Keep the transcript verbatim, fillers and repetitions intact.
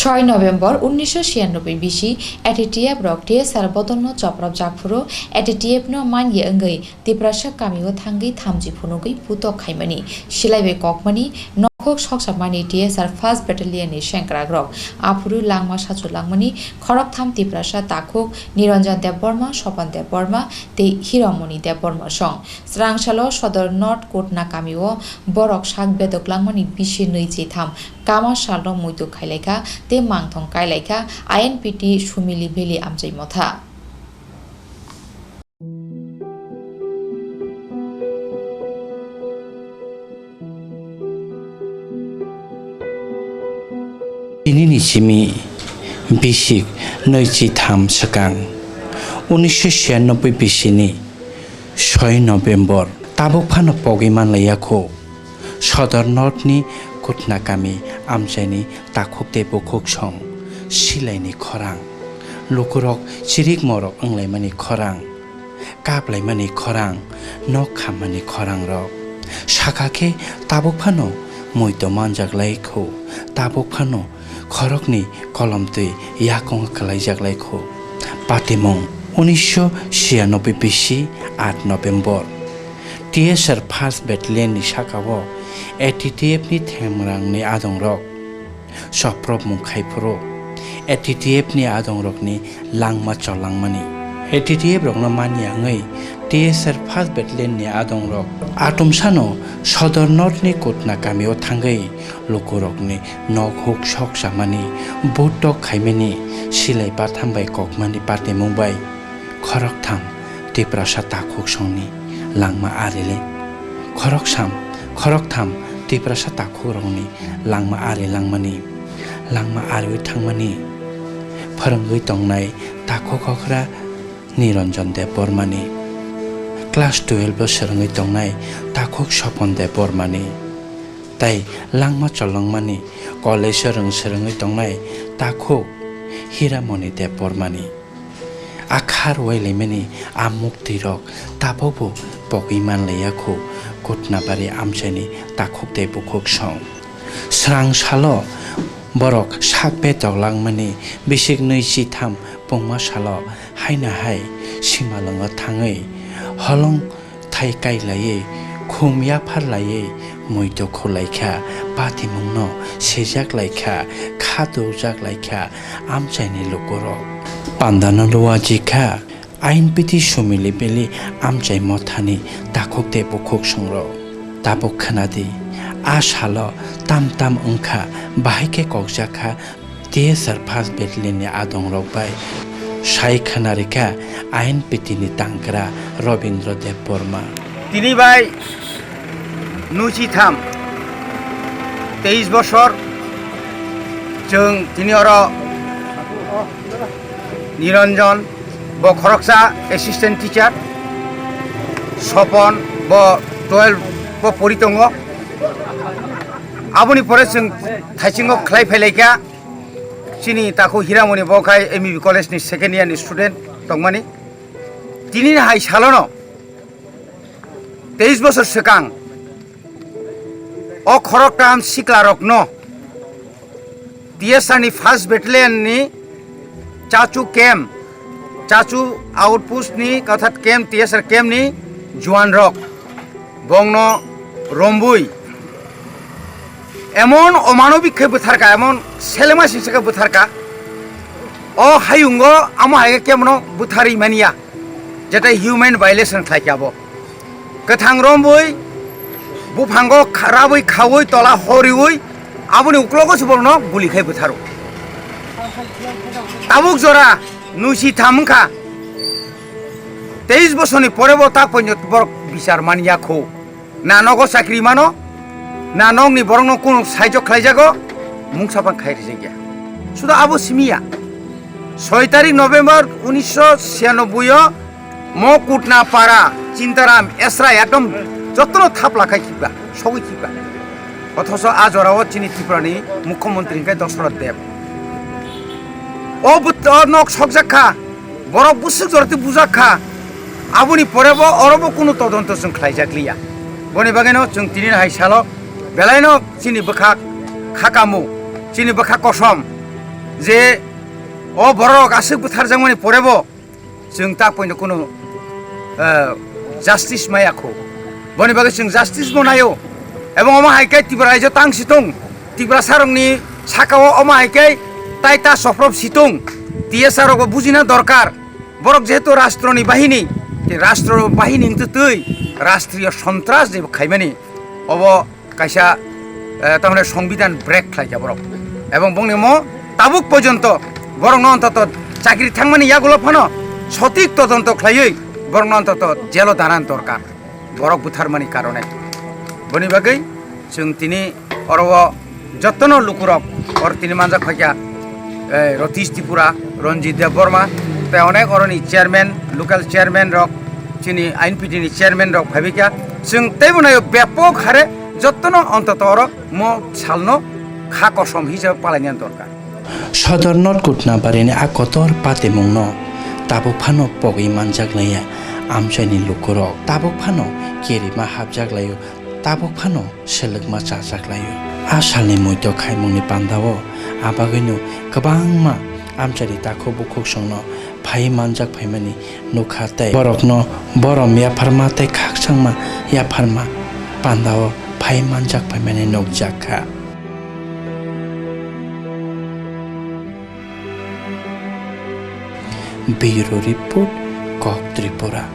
Soi November unnisho siyanoboi bisi A T T F rok T S R bodolno choprop jak phuru A T T F no manya wngwi Tiprasa kamio thangwi thamchi phunugwi putok khaimani, silaibai kokmani, nokhok soksamani T S R First Battalion ni sengkrakrok. Aphuru langma sachu langmani khoroktham Tiprasa takhuk Niranjan Debbarma, Sopan Debbarma tei Hiramoni Debbarma song. Srangsalo Sodor North Kutna kamio borok sak bedok langmani bisi nwi chitham kama salno muitu khailaikha tei mangthong kailaikha I N P T Sumili Valley amchai motha. Tinini simi bisik nwi chitham swkang, unisho siyanoboi bisini soi November, tabuk phano pogwi manlaiya kho. Sodor North ni Kutna kami amchaini takhuk tei bukhuk song silaini khorang, lukurok chirik morok wnglaimani khorang, kaplaimani khorang, nok khammani khorangrok. Sakha khe tabuk phano muitu manjak lai kho, tabuk phano khorokni kolomtwi yakung kwlaijak lai kho. Patimung unisho siyanoboi bisi aat November. T S R First Battalion ni sakao A T T F ni themrangni adongrok chopropmung khai phuru A T T F ni adongrokni langma cholangmani. A T T F rokno manya wngwi T S R First Battalion ni adongrok atomsano Sodor North ni Kutna kamio thangwi lukurokni nok huk sokchamani, butok khaimani, silai batham bai kokmani patimung bai khoroktham Tiprasa takhuk songni langma arile. Khoroksam, khoroktham Tiprasa takhukrokni langma ari langmani, langma ariwi thangmani phwrwngwi tongnai takhuk okra Niranjan Debbarmani, class twelve o swrwngwi tongnai takhuk Sopon Debbarmani, tai langma cholongmani college o rwng swrwngwi tongnai takhuk Hiramoni Debbarmani. A kha rwui laimani a muktwirok tabukbo pogwi manlaiya kho Kutnabari amchaini takhuk tei bukhuk song. Srang salo borok sak betok langmani bisik nwi chitham pungma salo haino hai simalwngo thangwi holong thai kai laiwi, khum yaphar laiwi, muitu khulaikha, patimungno sejak laikha, kha dujak laikha amchaini lukurok. Pandano luajikha, I N P T Sumili Valley amchai mothani takhuk tei bukhuk songrok. Tabuk khwnadi, a salo tam tam wngkha, bahai khe kokjakha, T S R First Battalion ni adongrok bai sai khwnarikha I N P T ni tangkra Robindra Debbarma. Tini bai nuchi tham, teis bosor, chwng tini oro Niranjan, bo khoroksa assistant teacher, Sopon, bo twelve o pori tongo. Aboni pore chwng thaisingo khlai phailaikha. Chini takhuk Hiramoni bo khai M B B college ni second year ni student tongmani. Tini hai salono teis bosor swkang o khoroktham siklarokno T S R ni first battalion ni Chachu camp, Chachu outpost ni, orthat camp, T S R camp ni juan rok bongno rombui emon omanobik khe bwtharka, emon selema singsa khe bwtharka. O hayungo amo hai khe kebono bwtharwi manya, jetai human violation khlaikha abo. Kwthang rombui, buphango kha-, rabwi khaui, tola horiui, aboni uklogo se borokno guli khai bwtharo. Tabuk jora nuisi tham wngkha. Teis bosorni pore bo tak poito borok bichar manya kho. Na nogo chakri mano, na nokni borokno kunu saijo khlaijago, mungsa phang khai rijakya. Sudo abo simi ya. Soi tarik November unisho siyanoboi o mo Kutna para, Chintaram, Esra ekdom jotono thapla khai khibga, sogwi khibga. Othoso a jorao chini Tripura ni Mukhyamantri hwnkhe Dosoroth Deb. O bwt-, o nok sokjak kha, borok bwswk jorati bujak kha, aboni pore bo oro bo kunu todonto chwng khlaijak liya. Boni bagwi no chwng tini hai salo belai no chini bwkha khakamu, chini bwkha kosom, je o borok aswk bwtharjakmani porebo chwng ta poino kuno, eh, justice maya kho. Boni bagwi chwng justice bo naio. Ebong omo hai khe Tripura raijo tang si tong, Tiprasarokni sakao omo hai khe tai ta soprop si tong, T S R rokbo bujina dorkar. Borok jehetu rastroni bahini, tei rastro bahini wngtwi twi rastriyo sontras je khaimani, obo kaisa, eh, tamone songbidan break khlaikha borok. Ebong bongni mo tabuk porjonto borokno ontoto chakri thangmani yagulo phano sotik todonto khlaiwi borokno ontoto jelo danan dorkar. Borok butharmani karone. Boni bagwi chwng tini oro o jotono lukurok or tini manjak phaikha, eh, Ratish Tripura, Ranjit Debbarma, tei onek oroni chairman, local chairman rok, chini I N P T ni chairman rok phaibikha. Chwng teibo naio bepok hare jotono ontoto oro mo salno kha kosom hisabe palaina dorkar. Sodor North Kutnabarini a kotor patimungno tabuk phano pogwi manjak laiya amchaini lukurok. Tabuk phano kerima hapjak laio, tabuk phano selekma chajak laio. A salni muitok khaimungni pandao a bagwino kwbangma amchaini takhuk bukhuksongno phai manjak phaimani nukha tei borokno borom yapharma tei khakchangma yapharma pandao phai manjak phaimani nukjak kha. Bureau Report, Kok Tripura.